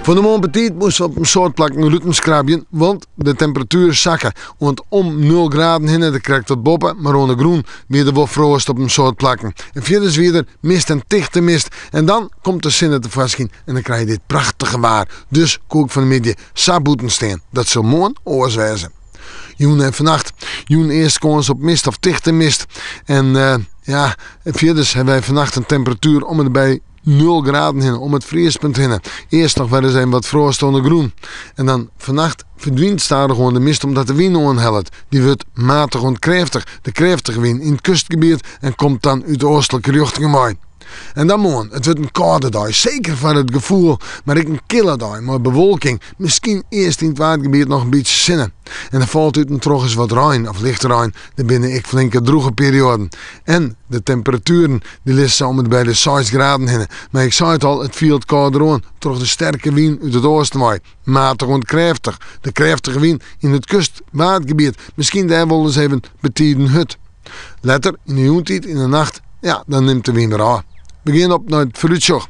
Fan 'e moarn betiid moast op in soad plakken ruten skrabjen, want de temperatuer sakke oant om nul graden hinne, der krekt wat boppe, mar oan de grûn wie der wol froast op in soad plakken. En fierders wie der mist en tichte mist. En dan komt de sinne tefoarskyn en dan krije je dit prachtige waar. Dus koe ik fan 'e middei sa bûten stean. Dat sil moarn oars wêze. Jûn en fannacht. Jûn earst kâns op mist of tichte mist. En ja, fierders hawwe wy fannacht in temperatuer om en by nul graden hinne, om it friespunt hinne. Earst noch wer ris even wat froast oan de grûn. En dan fannacht ferdwynt stadichoan de mist omdat de wyn oanhellet. Dy wurdt matich oant krêftich, de krêftige wyn yn it kustgebiet en komt dan út de oastlike rjochtingen wei. En dan moarn, it wurdt in kâlde dei, seker foar it gefoel, mar ek in kille dei mei bewolking, miskien earst yn it Waadgebiet noch in bytsje sinne. En der falt út en troch ris wat rein of lichte rein, der binne ek flinke drûge perioaden. En de temperatueren dy lizze sa om en by de seis graden hinne. Mar ik sei it al, it fielt kâlder oan troch de sterke wyn út it oasten wei. Matich oant krêftich, de krêftige wyn yn it kust-Waadgebiet, miskien dêr wolris even betiden hurd. Letter, yn de jûntiid, yn de nacht, ja, dan nimt de wyn wer ôf. We gean op nei it foarútsjoch.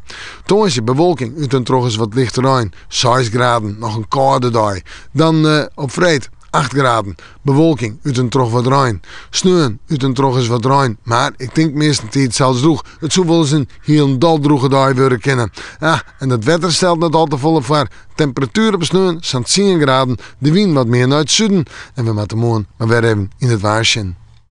Tongersdei bewolking, út en troch ris wat lichte rein, seis graden, noch in kâlde dei. Dan op freed acht graden, bewolking, út en troch wat rein. Sneon út en troch ris wat rein, mar ik tink meastentiids sels drûch. It soe wolris in hielendal drûge dei wurde kinne. Ah, en dat wetter stelt net al te folle foar. Temperatuer op sneon sa'n tsien graden, de wyn wat mear nei it suden en we moatte moarn mar wer even yn it waar sjen.